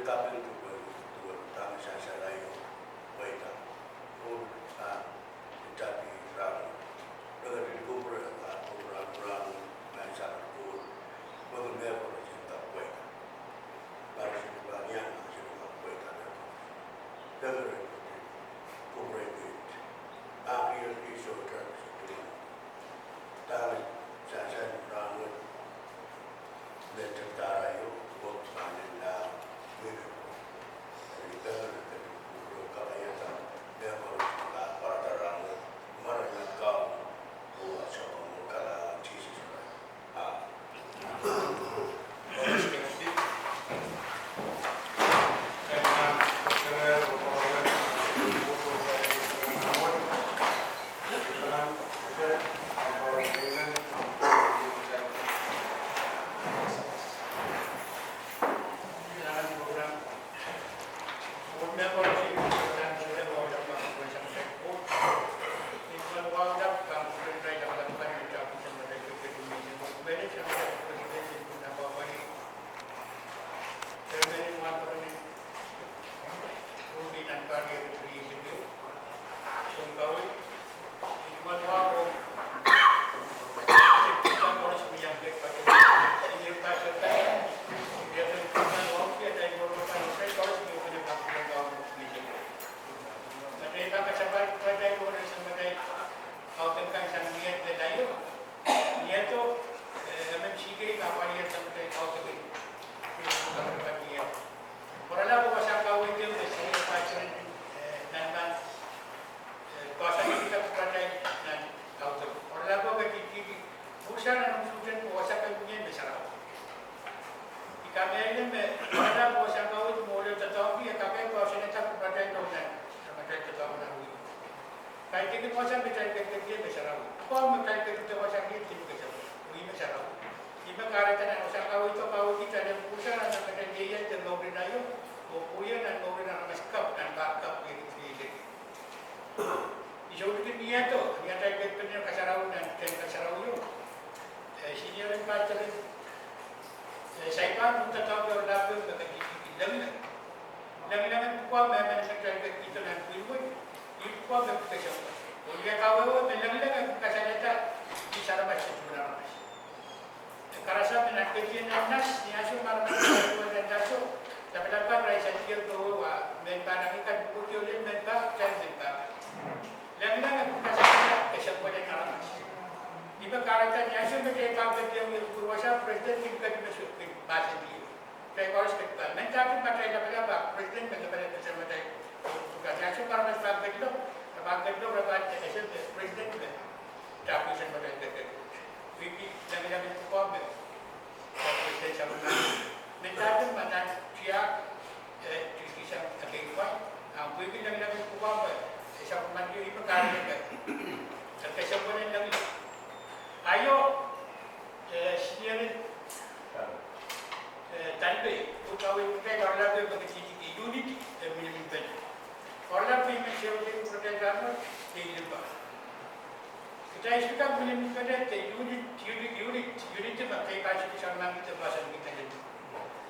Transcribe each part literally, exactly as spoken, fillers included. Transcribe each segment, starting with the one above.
Kaping duwen, duwen dahme sansal aio pweida. Ong, ah, itapi rahnwet. Reke lel kupwure, ah, kupwure rahnwet, ma sansal kupwure. Pwehki mehkoaros en kak pweida. Parish en pahn iang, ah, en kak pweida mehkoaros. Pwehki reke kupwure kin. Ah, kiel kiso tara kiso duwen. Dahme sansal rahnwet. Lete tara io, wok panen la, wik. Ni pehn lete, ro kapaiada, mehkoaros ka pwarada rahnwet, mwaren Kauno, oh soangen Kaun Sises Krais. Amen. Mie to, eh, M M C K kapwaiada mie to, eh, M M C K kapwaiada mie to. Oaralap oh wasa kaweid me senior pastor, eh, nan, nan, eh, pastor kita kupwuratail nan Kauno. Oaralap oh ketidihki, pwuhk sarawi nan omw suhten oh wasa kaweid me sarawi. I kamehlele me oaralap oh wasa kaweid me oaralap doadoahngki, e kak pastor kita kupwuratail nan, nan atail doadoahk nan wihk. Kaidehkin wasa me kitail ketiket ie me sarawi. Pwukoa me kitail ketiket wasa kin kin kesempwal. Wia me sarawi. Ih me kahrehda nan wasa kaweid o kaweid kitail en pwuhk sarawi nan kitail ieias de mour en aio, oh pwuhk nan mour en aramas kapw, nan pahr kapw, iei kitail. I sohte kin mie to, mie atail ketiket en kasarawi nan ketiket kasarawi o. Eh, senior pastor, eh, saipar, mie doadoahngki oaralap me ketidihki lengileng. Lengileng en pwukoa me emen me kitail ketiket nan pwihn wet, ih pwukoa me kesempwal. Oh ih kawehwe me lengileng en kasalehda, ih sarawi mas se tuwen aramas. E karasang me nan ketiket nan nas, ni ansou me aramas ketiket nan nas o, lapalap kan irail salier pwe wa, mehn pahn angin kan pwukoa lel mehn pahn, kitail mehn pahn. Lengileng en kasalehda kesempwal en aramas. Ih me kahrehda ni ansou me kitail pahn ketiket, wasa president kin ketiket me sohte kin mahsen ie. Kitail koaros ketiket. Mendahki ma kitail lapalap, president me lapalap ese ma kitail. Ni ansou me aramas pahn ketiket, pahn ketiket, pahn ese me president me. Tapwisen ma kitail ketiket. Wiki lengileng en pwukoa me. President sapwellime. Mendahki ma nan tiahk, eh, tikitik sang ekei pwukoa. Ah, wiki lengileng en pwukoa me. Eh, sapwellime ih me kahrehda. Eh, kesempwal en lengileng. Aio, eh, senior, eh, Tanpe, pwukoa wiki kitail oaralap me ketidihki unity, eh, miniminpene. Oaralap me I men sewese kupwuratail rahnwet, eh, limpoak. Kitail sohte kak miniminpene de unit, unit, unit, unit me kitail pahn sohte sang nan kitail pahn sang kitail.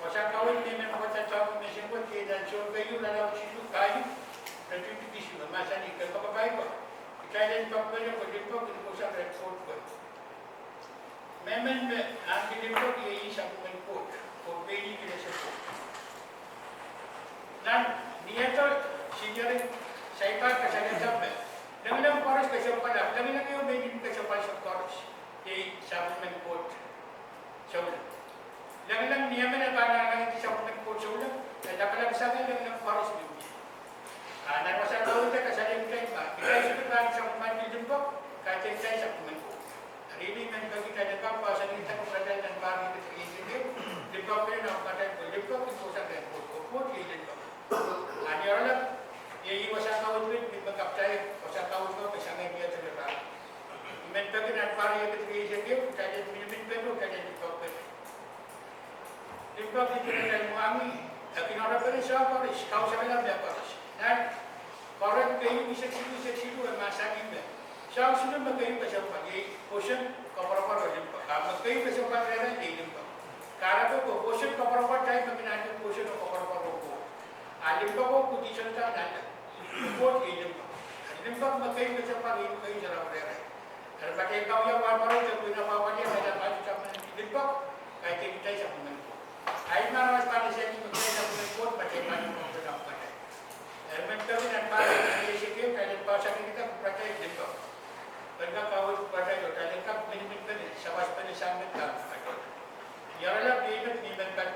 Wasa kaweid me I men pwukoa doadoahngki me sewese kitail nan Sohn keieu, irelaud siluh, pahieu, iretikitik isuh, mahsanih, ke poakepahi ko, kitail en poakpene pwe limpoak kin kousoan rehn Koht pwe. Mehmen me ahneki limpoak iei sapwellimen Koht, oh pein ih kin ese Koht. Nan, ni ansou, senior, saipar kasalehda me. Lengileng koaros kesempwal, lengileng ieu me mihmi kesempwal sang koaros. Iei sapwellimen Koht souleng. Lengileng ni emen e pahn ahneki sapwellimen Koht souleng, e lapalap sang lengileng koaros mihmi. Ah, nan wasa kaweid e kasalehiong kitail ma kitail sohte pahn sapwellimanki limpoak, kaidehn kitail sapwellimen Koht. Eri I men peki kitail en kak pahsanihong kitail kupwuratail nan pahr riekid rieisek ehu, limpoak pene nan kupwuratail pwe limpoak kin kousoan rehn Koht, oh Koht iei limpoak. Ah, ni oaralap, iei wasa kaweid me, me kaptaie, wasa kaweid me, me sang ie tepel pahn. I men peki nan pahr riekid rieisek ehu, kitail en miniminpene, kitail en limpoakpene. Limpoak ih me kitail mwahngih, e kin oarepene soahng koaros, kausakala mehkoaros. Nan Korint keieu, eisek siluh, eisek siluh, e mahsanih me. Soahng siluh me keieu kesempwal, iei pwoson, koapworopwor oh limpoak. Ah, me keieu kesempwal rehrail iei limpoak. Kahrepe ko pwoson, koapworopwor, kitail me kin ahneki pwoson oh koapworopwor oh ko. Ih soangen nan, Koht iei limpoak. Limpoak me keieu kesempwal, iei keieu sarawi rehrail. Eri pahn keieu pahn wia wahnpoaron, keieu pahn wia, kaidehn pahn wia limpoak, kaidehn kitail sapwellimen Koht. Ahi maramas pahn esehki me kitail sapwellimen Koht, pahn kitail pahn limpoak, pahn kitail. Eri men peki nan pahr en Esekiel, kaidehn pahn sapwellimen Koht, pahn kitail limpoak. Pahn kak kaweid, pahn kitail, oh kitail en kak miniminpene, sawaspene sang met kan pahn kitail. Ni oaralap iei met, ni men pahn